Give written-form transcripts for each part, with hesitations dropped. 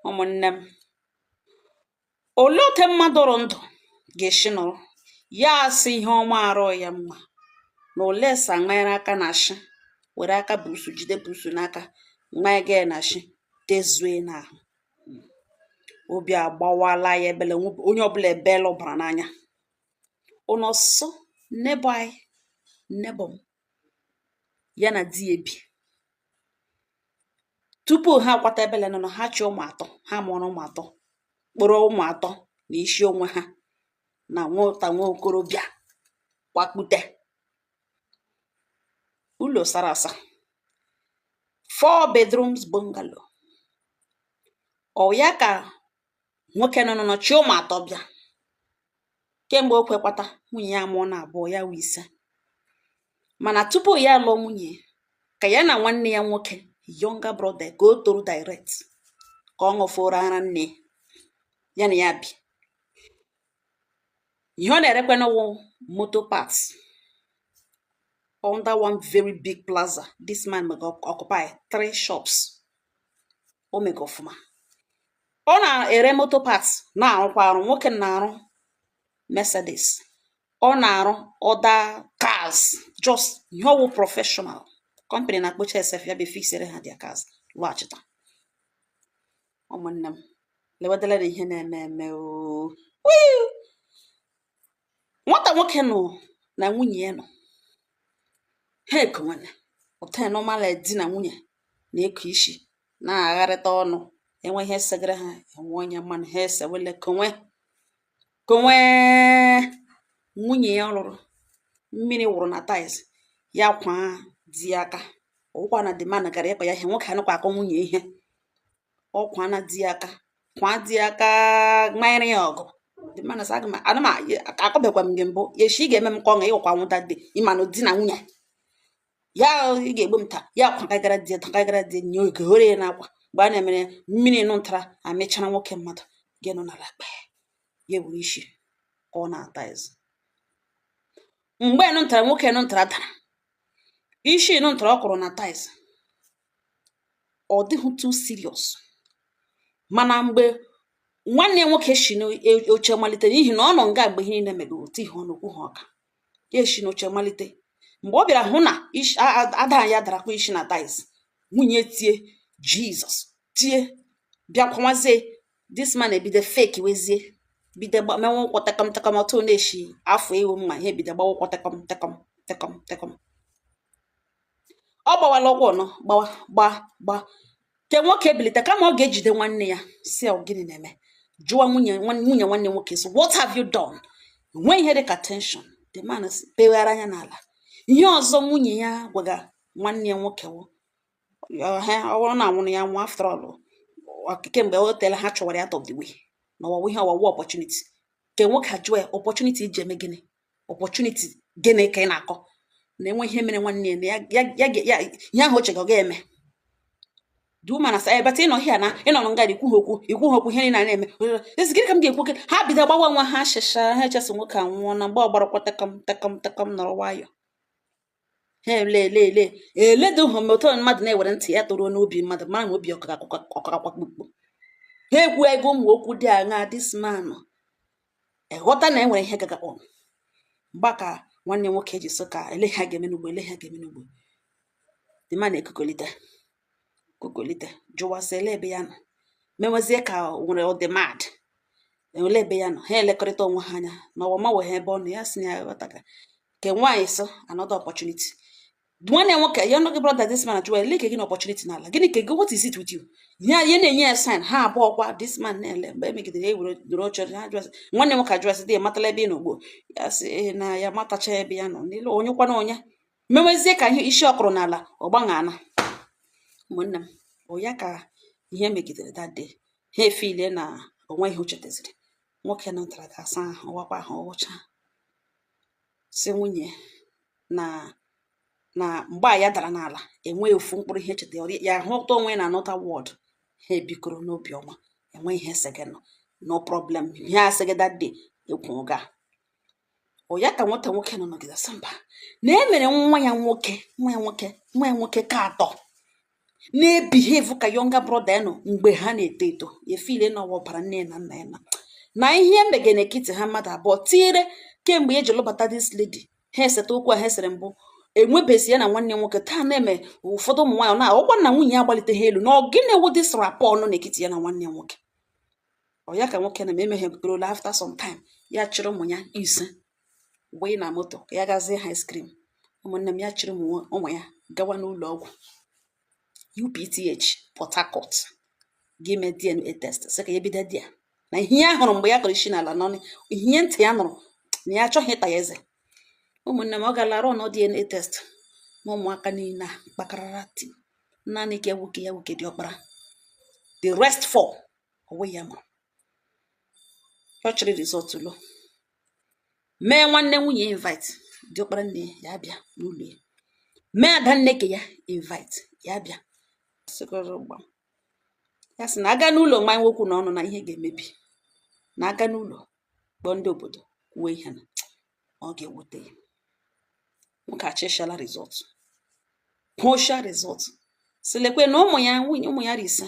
Ụmụnne m, olee otu mmadụ rụ ndụ ga-esi nọrọ ya asị ihe ọma arụ ya mma na ole sa nwere aka na ashị were aka busu jide busu n'aka nwa ya na ashị tezue n'ahụ? Obi agbawala ya, ebele onye ọbụla ebeela ụbara n'anya. Ụnọ sọ neighbour anyị, neighbour m, ya na di ya ebi tupu ha akwata ebele nọ ha chi ụmụ atọ. Ha mụrụ ụmụ atọ, kpọrọ ụmụ atọ na isi onwe ha na nwata nwa okorobịa kwakpute ụlọ sara asa, four bedrooms bungalow. Ọ ya ka nwoke nọ nọ chi ụmụ atọ bịa kemgbe o kwekwata nwunye ya mụọ na abụọ ya wụ ise. Mana tupu ya alụọ nwunye, ka ya na nwanne ya nwoke, younger brother, ka o toro direct ka ọ ṅụfụrụ ara nne ya na ya bi. Ihe ọ na-erekwa wụ motor parts under one very big plaza. This man mega occupy three shops. O mega ọfụma. Ọ na-ere motor parts, na-arụkwa arụ. Nwoke na-arụ Mercedes, ọ na-arụ other cars, just ihe ọwụ professional company na-akpọcha sef ya bụ fixere ha their cars. Lọghachita, ụmụnne m, lewedele na ihe na-eme eme ooo. Nwata nwoke nọ na nwunye ya nọ, ha ekonwene ụta normal di na nwunye na-eko isi, na-agharịta ọnụ, enwe ihe segara ha, enwe onye mmanụ ha esewele konwe konwe. Nwunye ya lụrụ mmiri wụrụ na tiles ya, kwa di ya aka ụkwa na the man gara ịkọ ya ihe. Nwoke anụkwa akọ nwunye ihe, ọ kwa na di ya aka, kwa di ya aka, manyere ya ọgụ. The man sị, aga m ana m akọbekwa m gị mbụ echi ị ga-eme m ka ọṅụ ịghọkwa nwụ that day. Ịma na di na nwunye ya, ị ga-egbu m taa. Ya kwagagara di ya, tagagara di ya, nye oge ya n'akwa. Mgbe a na-emere mmiri nụ ntara amịchara nwoke mmadụ gị nọ n'ala kpee ya, ewere isi ka ọ na-ata eze. Mgbe nụ ntara nwoke nụ ntara dara isi nụ ntara ọ kụrụ na tiles, ọ dịghị too serious. Mana mgbe nwanne ya nwoke si n'oche malite, n'ihi na ọ nọ nga mgbe ihe niile megoro, otu ihe ọnụ okwu ha ọka ya esi n'oche malite, mgbe ọ bịara hụ na ada ya darakwa isi na tiles, nwunye tie Jesus, tie bịa kwawazie. This man ebido fake wezie, bido mewe ụkwụ tekọm tekọm, otu na-eshi afọ ewu mma ihe, bido gbawa ụkwụ tekọm tekọm tekọm tekọm. Ọ gbawala ụkwụ nọ gbawa gba gba ke nwoke ebilite kama ọ ga-ejide nwanne ya si ọ gịnị na-eme, jụọ nwunye nwanne nwoke sị, "What have you done?" Nwee ihe dịka tension. The man peghara anya n'ala. Ihe ọzọ nwunye ya gwaga nwanne ya nwoke wụ ha ọ bụrụ na anwụrụ ya nwụọ. After all, kemgbe o teela ha chọwara ya out of the way na ọwawa ihe ọwawa opportunity. Ke nwoke ajụọ ya, "Opportunity iji eme gịnị? Opportunity gịnị ka ị na-akọ?" Na enwe ihe mere nwanne ya na ya ya ya ihe ahụ o chega ọ ga-eme. The woman asa ebe ị nọ here na ị nọ nga ikwu ha okwu, ikwu ha okwu, ihe niile na-eme ezi gịnị ka m ga-ekwu? Ha bido gbawa onwe ha ashịsha. Ha echesa nwoke anwụọ na mgbe ọ gbarakwa tekọm tekọm tekọm, nọrọ nwayọ. Ha ele ele ele eledo hụ otu mmadụ na-ewere ntị ya toruo n'obi mmadụ, mara ma obi ọkakwa kpukpu. Ha ekwu ego ụmụ okwu dị aṅa. This man ịghọta na enwere ihe gaga on. Mgba ka nwanne nwoke ji sị ka ele ha ga-eme n'ugbo, ele ha ga-eme n'ugbo. The man ekukolite kukolite, jụwasị ele ebe ya nọ, mewezie ka nwere ọ dị mad, ele ebe ya nọ. Ha elekọrịta onwe ha anya na ọwa ma ha ebe ọ nọ. Ya sị na ya ghọtaga ke nwaanyị sị another opportunity. Nwanne ya nwoke ya nọgị brother this man jụwa ele ke gị na opportunity n'ala gịnị ka what is it with you? Ya ya na-enye ya sign. Ha abụọ kwa this man na-ele. Mgbe emegidere ya ewere doro oche ha jụọ nwanne nwoke ajụọ sị dị ya matala ebe ị nọ ugbu ya sị ee na ya matacha ebe ya nọ n'elu onye kwana onye mewezie ka ihe isi ọkụrụ n'ala ọ gbaṅana. Ụmụnne m, ọ ya ka ihe megidere that day. Ha efilie na onwe ihe o chetaziri. Nwoke nọtara ga-asa ahụ, wakwa ahụ ọwụcha, si nwunye na mgbe a ya dara n'ala enweghị ofu mkpụrụ ihe echeta ya hụta onwe na another world. Ha ebikọrọ n'obi ọma, enwe ihe sege nọ, no problem. Ihe asịgị that day ekwu ụga ọ ya ka nwata nwoke nọ nọgide sị mba na e mere nwa ya nwoke, nwa ya nwoke, nwa ya nwoke ka atọ. Na-ebehave ka younger brother ya nọ mgbe ha na-eto eto. Efile na ọwa ọbara nne na nna ya na na ihe mege n'etiti ha mmadụ abụọ tinyere kemgbe eji lụbata this lady. Ha eseta okwu a ha esere mbụ enwebezi ya na nwanne nwoke taa na-eme. Ụfọdụ ụmụ nwaanyị na ọkwa na nwunye ya agbalite ha elu na ọ gịnị wụ this rapport nọ n'etiti ya na nwanne ya nwoke. Ọ ya ka nwoke na emeghe gorola. After some time, ya chịrị ụmụ ya 5 wee na moto ka ya gazie ha ice cream. Ụmụnne m, ya chịrị ụmụ ya gawa n'ụlọ ọgwụ UPTH Port Harcourt gị mee DNA test, sị ka ya bido di ya na ihe ya hụrụ mgbe ya kọrọ isi n'ala nọ, ihe ntị ya nụrụ na ya achọghị ịta ya eze. Ụmụnne m, ọ gara run DNA test na ụmụaka niile a kpakarara ti naanị ka nwoke ya nwoke dị ọkpara, the rest four onwe ya mụrụ. Ọ chịrị result lo mee nwanne nwunye invite, dị ọkpara nne ya bịa n'ụlọ ya, mee ada nne ke ya invite ya bịa. Sịgoro gbam ya sị na aga n'ụlọ mmanya nwoke na ọnụ na ihe ga-emebi, na aga n'ụlọ kpọọ ndị obodo kwuo ihe na ọ ga-ewute ya. Nwoke achịchala result, kwụsha result, si lekwe na ụmụ ya, nwunye ụmụ ya ise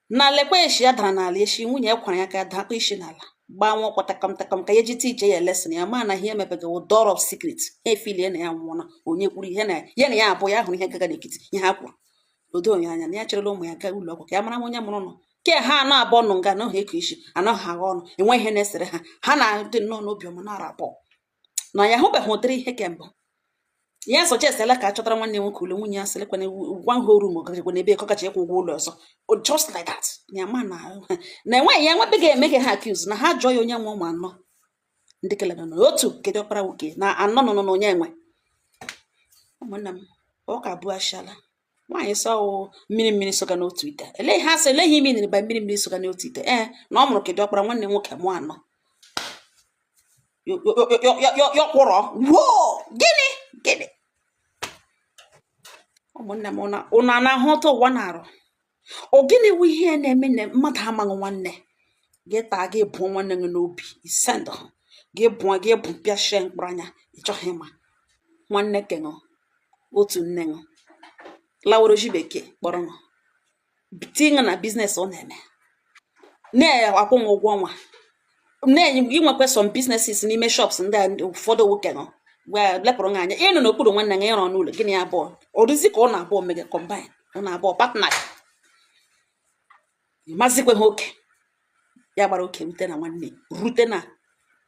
na lekwe eshi ya dara n'ala eshi nwunye ya kwara ya ka dakwa isi n'ala gbaa nwa ọkwa takam takam ka ya jite ije ya lesson ya ma na ihe emepeghị door of secret. Ha efilie na ya nwụọna. Onye kwuru ihe na ya na ya abụọ ya hụrụ ihe gaga n'ekiti ihe ha kwuru odo ya anya na ya cherela ụmụ ya gaa ụlọ ọgwụ ka ya mara onye mụrụ nọ ke ha anọ abụọ nọ nga na eko isi anọ ha agha ọnụ enwe ihe na-esere ha. Ha na-adị nnọọ n'obiọma nara abụọ na ya hụbeghị ụdịrị ihe kemgbe. Ya suggestela ka a chọtara nwanne nwoke ụlọ. Nwunye ya sịrị one whole room ogagekwe n'ebe ka ọ kacha ịkwụ ụgwọ ụlọ ọzọ. Just like that ya ma na na enweghị ya nwebeghị emeghe ha accuse na ha jụọ ya onye nwe ụmụ anọ ndị kelere nọ otu kedu ọkpara nwoke na anọ nọ nọ onye nwe. Ụmụnne m, ọ ka bụ ashala nwaanyị sọ wụ mmiri mmiri soga n'otu ite. Elee ha sị elee ihe ime ba mmiri mmiri soga n'otu ite. Ee, na ọ mụrụ kedu ọkpara nwanne nwoke mụọ anọ yọkwụrọ woo. Gịnị gịnị? Ụmụnne m, ụna na-ahụ ụtọ ụwa na-arụ. Ọ gịnị wụ ihe na-eme na mmadụ amaghị nwanne gị taa gị bụọ nwanne gị n'obi isend gị bụọ gị bụ pịashie mkpụrụ anya? Ị chọghị ịma nwanne keṅụ otu nne ṅụ laworo ji bekee kpọrọ ṅụ tinye na business ọ na-eme na-akwụ m ụgwọ ọnwa na-enye inwekwa some businesses n'ime shops ndị a. Ụfọdụ nwoke nọ wee lepụrụ gị anya ịnọ n'okpuru nwanne gị ịrọ n'ụlọ gịnị abụọ ọ dịzị ka ọ na-abụọ mege combine, ọ na-abụọ partner mazikwe ha oke ya gbara oke rute na nwanne, rute na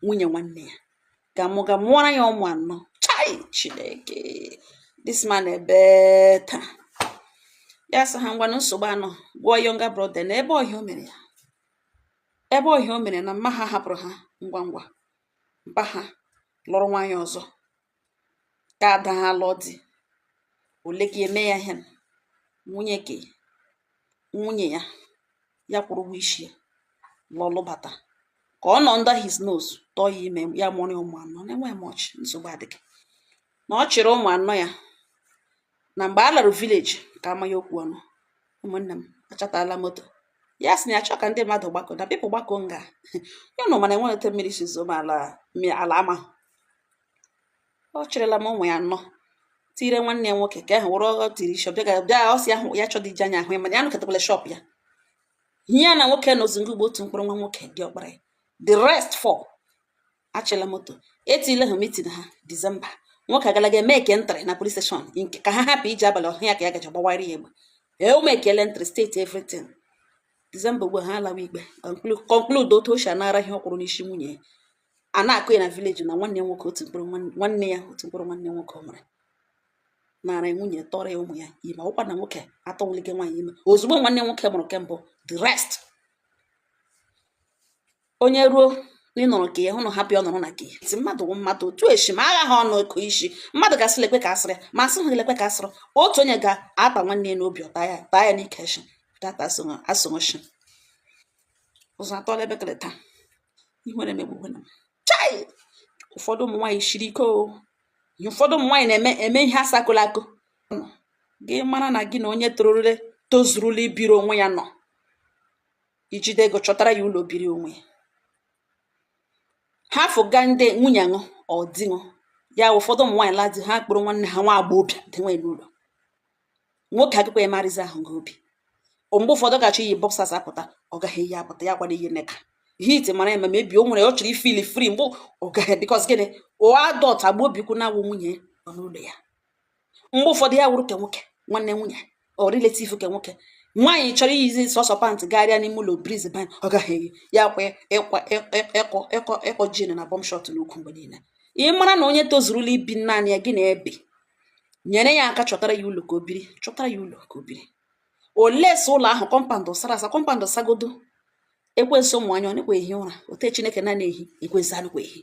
nwunye nwanne ya ga mụ ga mụọra ya ụmụ anọ. Chai, Chineke! This man ebe taa ya sị ha ngwanụ nsogbu anọ gụọ younger brother na ebe ọhịa o mere ya, ebe ọhịa o mere na mma ha hapụrụ ha ngwa ngwa mpa ha lụrụ nwaanyị ọzọ ka ada ha lụọ di ole ka eme ya ihe nwunye ke nwunye ya ya kwụrụ ụgwọ isi ya lọlụbata ka ọ nọ under his nose tọọ ya ime ya mụrụ ya ụmụ anọ na-enweghị much nsogbu adịghị na ọ chịrị ụmụ anọ ya na mgbe a lara village ka amanya okwu ọnụ. Ụmụnne m, achatala moto ya sị na ya chọọ ka ndị mmadụ gbakọ na people gbakọ nga ya nọ, mana enweghị otu mmiri si zo ma ala ala ama. Ọ chịrịla m ụmụ ya anọ tire nwanne ya nwoke ka ahụ were ọ tiri shop bịa bịa. Ọ sị ahụ ya chọdị iji anya ahụ ya, mana ya nụkọtakwala shop ya. Ihe ya na nwoke nọzi ngugbo otu mkpụrụ nwa nwoke dị ọkpara ya, the rest four achịla moto etile ha meeting ha December. Nwoke agalaga eme eke entry na police station nke ka ha hapụ iji abalị ọhụ ya ka ya gaji gbawara ya egbe. E o mekele entry state everything December. Ugbu a ha alawa ikpe conclude otu o si anara ihe ọ kwụrụ n'isi nwunye ya. A na-akụ ya na village na nwanne ya nwoke otu mkpụrụ nwanne ya otu mkpụrụ nwanne ya nwoke o nwere nara nwunye tọrọ ya ụmụ ya ime. Ọkwa na nwoke atọwụlige nwaanyị ime ozugbo nwanne nwoke mụrụ nke mbụ, the rest onye ruo n'ịnọrọ nke ya hụ na hapụ ya ọ nọrọ na nke ya ti mmadụ wụ mmadụ otu eshi ma agha ha ọnụ eko isi mmadụ gasị lekwe ka asịrị ma asị ha lekwe ka asịrị otu onye ga-ata nwanne ya n'obi ọ taa ya taa ya n'ike shi tata asụnwụshi ụzọ atọla ebe keleta ihere emegbugwe na chai. Ụfọdụ ụmụ nwaanyị shiri ike o. Ụfọdụ ụmụ nwaanyị na-eme eme ihe asakụla akụ gị mara na gị na onye torurule tozurula ibiri onwe ya nọ ijide ego chọtara ya ụlọ biri onwe ya ha fụga ndị nwunye ṅụ ọ di ṅụ ya. Ụfọdụ ụmụ nwaanyị la di ha kpụrụ nwanne ha nwa agbọghọbịa dị nwe n'ụlọ. Nwoke agakwa emarịzi ahụ gị obi. Mgbe ụfọdụ ọ ga-achọ iyi boxers apụta, ọ gaghị eyi apụta, ya kwado iyi knicker. Heat mara eme ma ebi o nwere, ọ chọrọ ifeel free mgbe ọ gaghị, because gịnị? O adult agba obi kwu na-awụ nwunye nọ n'ụlọ ya. Mgbe ụfọdụ ya wụrụ ke nwoke, nwanne nwunye ọ relative ke nwoke, nwaanyị chọrọ iyizi sọsọ pant gagharịa n'ime ụlọ, breeze ban, ọ gaghị eyi ya, kwa ịkwa ịkọ ịkọ ịkọ jean na bum short n'ukwu mgbe niile. Ị mara na onye tozurula ibi naanị ya, gị na-ebi, nyere ya aka, chọtara ya ụlọ ka o biri, chọtara ya ụlọ ka o biri. Olee sọ ụlọ ahụ, compound sara asa, compound sagodo. Ekwensu ụmụ anya ọ nakwa ehi ụra ote Chineke na na-ehi, ekwensu anụkwa ehi.